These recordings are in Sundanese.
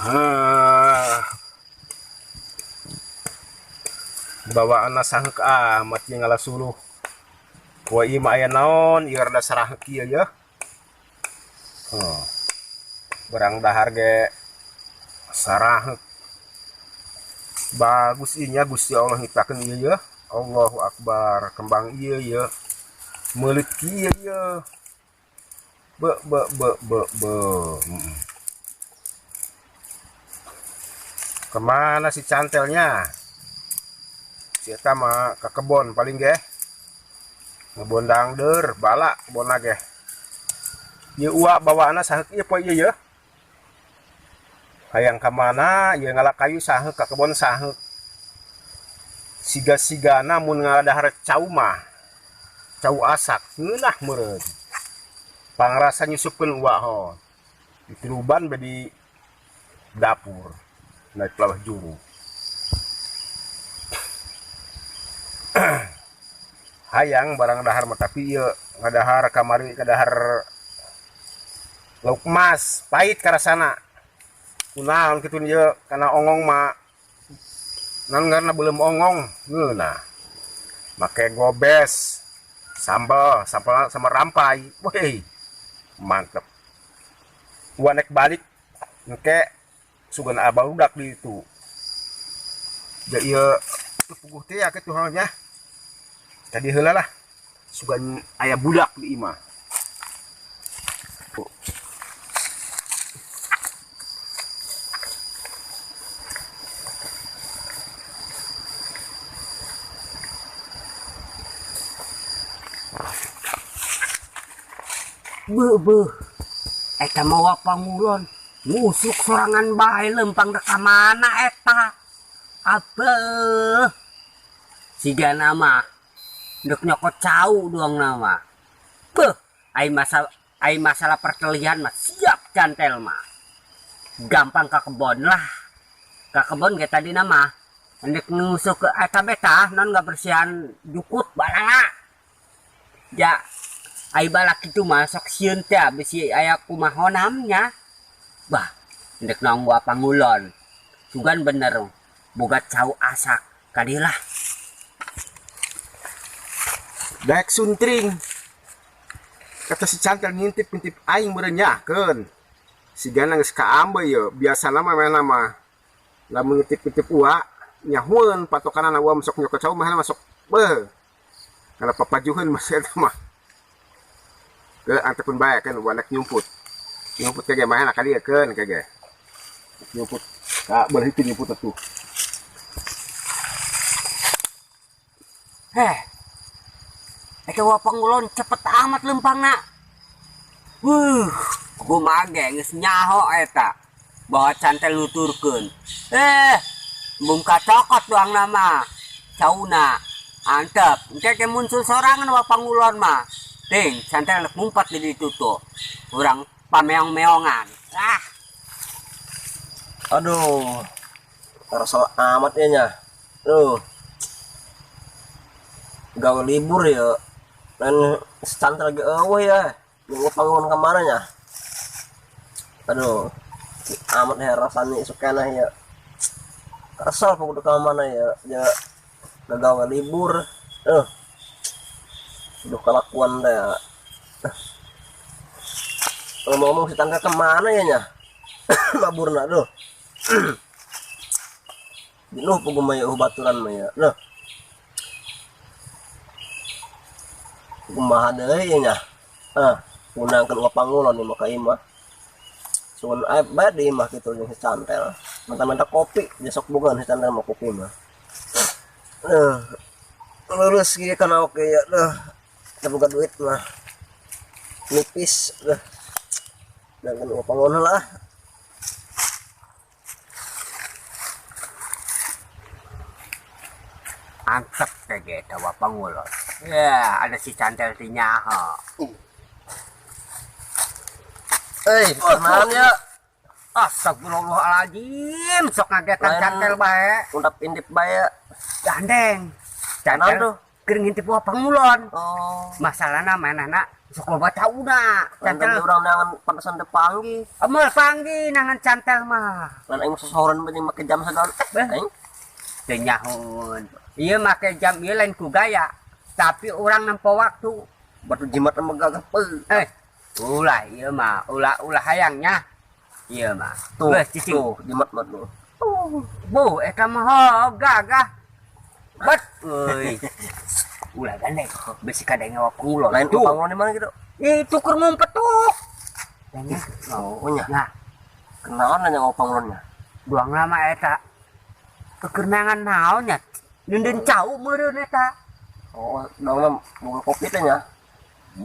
Ah. Bawaan saheuk amat ieu ngala suluh. Wa ieu mah aya naon ieu rada saraheuk ieu yeuh. Oh. Barang dahar ge saraheuk. Bagus ieu nya Gusti Allah nyiptakeun ieu yeuh. Allahu Akbar, kembang ieu yeuh. Meuleut kieu yeuh. Be be be be be. Kemana si cantelnya? Si eta mah ke kebon paling ge. Ngebon dangder, bala kebonna ge. Ieu uak bawaanna saheuk ieu poe ieu yeuh. Hayang ka mana ieu ngala kayu saheuk ka kebon saheuk. Siga-sigana mun ngadahar cau mah. Cau asak ngeunah meureun. Pangrasa nyusupkeun uak ho. Ditiluban be di dapur. Naik pelawah juru. Hayang barang dahar mah tapi ieu ngadahar kamari kadahar lauk emas pahit karasana. Kunaon kitu ieu kana ongong mah naon ngaranna beuleum ongong ngeunah. Make gobes sambal, sambal sama rampai. Weh, mantep. Gua nek balik engke sugan abarudak di itu. Ja ieu teu puguh teh ya kitu halnya. Tadi heula lah. Sugan aya budak di imah. Beuh beuh. Eta mah pangulon ngusuk sorangan bae lempang dek ka mana eta. Abeuh. Siga nama dek nyokot cau doang nama. Beuh, ai masalah pertelian mah siap cantel mah. Gampang ka kebon lah. Ka kebon ge tadi nama ndek ngusuk ke eta beta non ngabersihan jukut balanga. Ja ai balak kitu mah sok sieun teh bisi aya kumahonamnya. Bah, ndek nonggo pangulon. Sugan bener boga cau asak kadilah. Daek suntring. Kata si cantel ngintip-ngintip aing meureun nyakeun. Sigana geus kaambe ieu, biasana mah mana mah. Lamun ngintip-ngintip uak nyahueun patokanana uak masuk nyokot cau mah masuk beuh. Kana papajuheun mah eta mah. Ke antepun bae kan uak nek nyumput. Nyumput ke ge mah ka dieu keun ke ge. Nyumput ka belah itu nyumput atuh. Heh. Eta wa pangulon cepet amat lempangna. Wuh, kumaha ge geus nyaho eta. Bawa cantel nuturkeun. Embung kacokot doang nama. Cauna. Antep, engke ge muncul sorangan wa pangulon mah. Ting, cantel rek ngumpet di ditu tuh. Urang pameong-meongan. Ah. Aduh. Rasa amat ya nya. Duh. Gawe libur ya. Dan cantel lagi eueuh ya. Nunggu pangulon kemana nya? Aduh. Amat ya rasanya isuk keneh ya. Kesel kudu ka mana ya. Ya gawe libur. Duh kelakuan deh ya. Ngomong-ngomong si tante kemana ya nya? Maburna duh. Jenuh pugu mah ya baturan mah ya. Duh. Kumaha deui ya nya? Ah, punangkeun uang pangulon ieu mah ka imah. Sugan aep bae di imah kitu jeung si cantel. Menta-menta kopi, besok bukan si cantel mah kopi mah. Lulus kieu kana oke ya duh. Teu boga duit mah. Nipis duh. Dan uang pangulon lah. Antep kayak gitu wa pangulon. Ya, ada si cantel ti nyaho. Kenalan ya. Astagfirullahaladzim, sok ngagetan Lain cantel bae. Undap indip bae. Gandeng. Cantel Kenalan tuh. Keur ngintip Wa Pangulon. Oh. Masalahna manehna sok loba cauna. Cantel Cantel urang neangan pantesan teu panggih. Amal panggih nangan cantel mah. Lain aing sosoran penting make jam segala. Beh. Aing Teu nyahoan. Ieu make jam ieu lain ku gaya, tapi urang nempo waktu. Batu jimat mah gagah peu. Eh, ulah ieu mah, ulah ulah hayangnya. Ieu mah. Tuh, Beuh, cicing. tuh jimat mah tuh. Bu, eta mah ho, gagah. Bet, euy. Ulah gandeng, bisi kadenge Wa Pangulon. Lain Tuh. Pangulon di mana gitu? Itu keur ngumpet tuh. Oh, nya. Nah, Kenaon nanya Wa Pangulonnya? Buang lama eta. Kekenangan naon nya? Nenden cau meureun eta. Oh, dong mah boga kopi teh nya.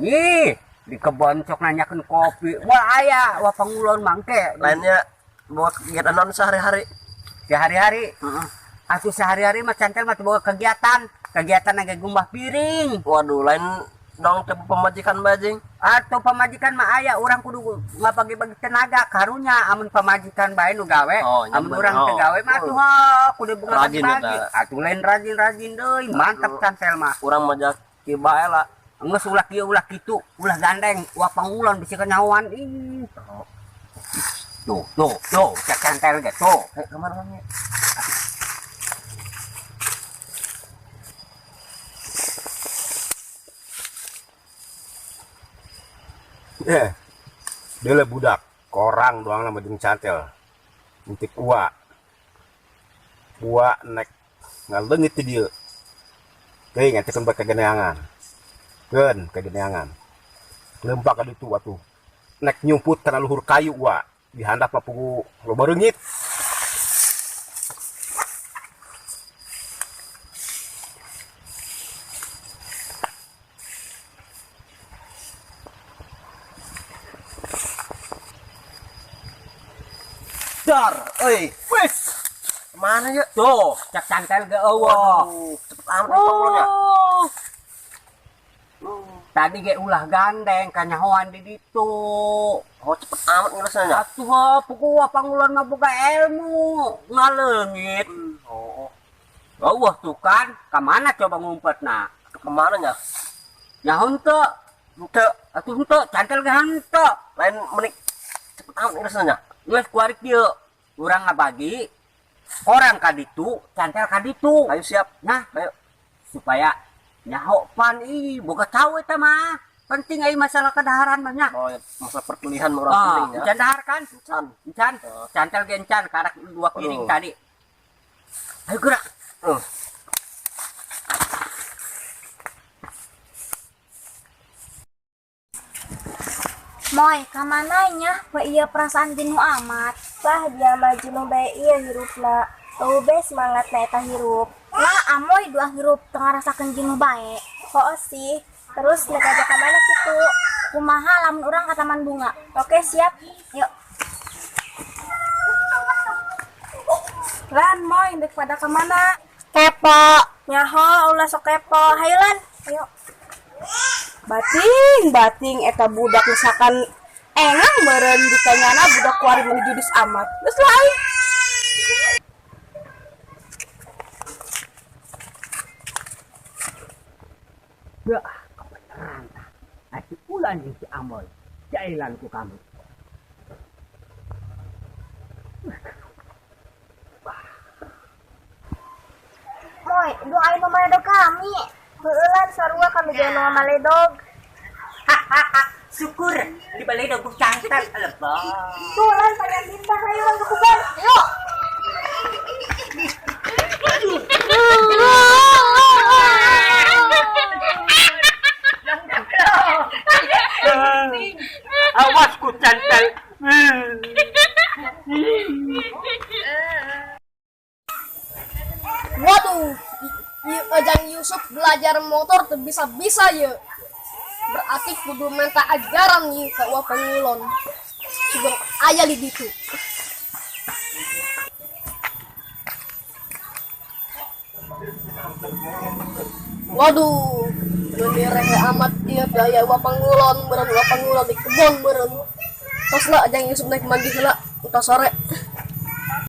Ih, di kebon sok nanyakeun kopi. Wah aya Wa Pangulon mangke. Lainnya buat kegiatan non sehari-hari. Sehari-hari. Heeh. Atuh sehari-hari mah cantel mah teu boga kegiatan. Kegiatan ge gumbah piring. Waduh, lain dong teh pemajikan bajing. Atau pamajikan mah aya urang kudu ngabagi-bagi tenaga karunya amun pamajikan bae nu gawe. Oh, nya amun bener. urang teu gawe mah atuh ha, kudu Rajin bagi-bagi. eta. Atuh lain rajin-rajin deui, mantap Atuh. cantel mah. Urang mah jak bae lah. Geus ulah kieu ulah kitu, ulah gandeng, Wa Pangulon bisi kanyahoan ih. Tuh, tuh, tuh, cek cantel ge tuh. Eh, kemana orangnya? Eh, deuleu budak, korang doang nama jeung cantel. Ngintip uwa. Uwa nek ngaleungit ti dieu. Teuing eta keun bae kageneangan. Keun kageneangan. Leumpang ka ditu atuh. Nek nyumput kana luhur kayu uwa, di handap mah pugu loba reungit. Dar, euy. Wis, Kemana ya? tuh, cek cantel ge eueuh. Waduh, cepet amat Wa Pangulonnya. Oh. Tadi ge ulah gandeng kanyahoan di ditu. Oh, cepet amat ngelesnya. Atuh ha, pugu Wa Pangulon mah boga ilmu, ngaleungit. Oh, Oh, tuh kan, ka mana coba ngumpetna? kemana nya? Nya henteu. Henteu. Atuh henteu, cantel ge henteu. Lain menik cepet amat ngelesnya. Geus kuarik dieu. Urang ngabagi korang ka ditu, cantel ka ditu. Ayo siap. Nah, Ayo. Supaya nyaho pan ih boga cau eta mah. Penting ai masalah kedaharan mah nya. Oh, ya, masa perkuliahan mah urang Ah, penting ya. encan dahar kan? Encan. Encan. Oh. Cantel ge encan karak dua piring Aduh. tadi. Ayo gerak. Eh, Moy, kamana nya? Wa iya perasaan jenuh amat. Wah, dia mah jenuh bae ieu hirupna. Eueuh be semangat na eta hirup. Lah, amoy dua hirup teu ngarasakeun jenuh bae. Hooh sih. Terus nek aja ka mana kitu? Kumaha lamun urang ka taman bunga? Oke, siap. Yuk. Lan, Moy, dek pada ka mana? Kepo. Nyaho, ulah sok kepo. Hayu Lan. Ayo. Bating, bating eta budak misalkan engang meureun ditanyana budak kuari meuni judis amat. Geus lah aing. Ya, kebenaran tah. Atuh ulah jeung si Amoy. Jailan ku kamu. Moy, dua aya nu maledog kami. Heueuh Lan, sarua kami ge nu ngamaledog. Syukur di balik ku cantel lebah. Tuh Lan, panjang bintang hayu urang ke kebon. Yuk. Awas ku cantel. Waduh, ieu Ojang Yusuf belajar motor teu bisa-bisa ye. Berarti kudu minta ajaran ieu ka Wa Pangulon. Sugan aya di ditu. Waduh, meuni rehe amat ieu gaya Wa Pangulon, meureun Wa Pangulon di kebon meureun. Tos lah Ojang Yusuf naik mandi heula, entos sore.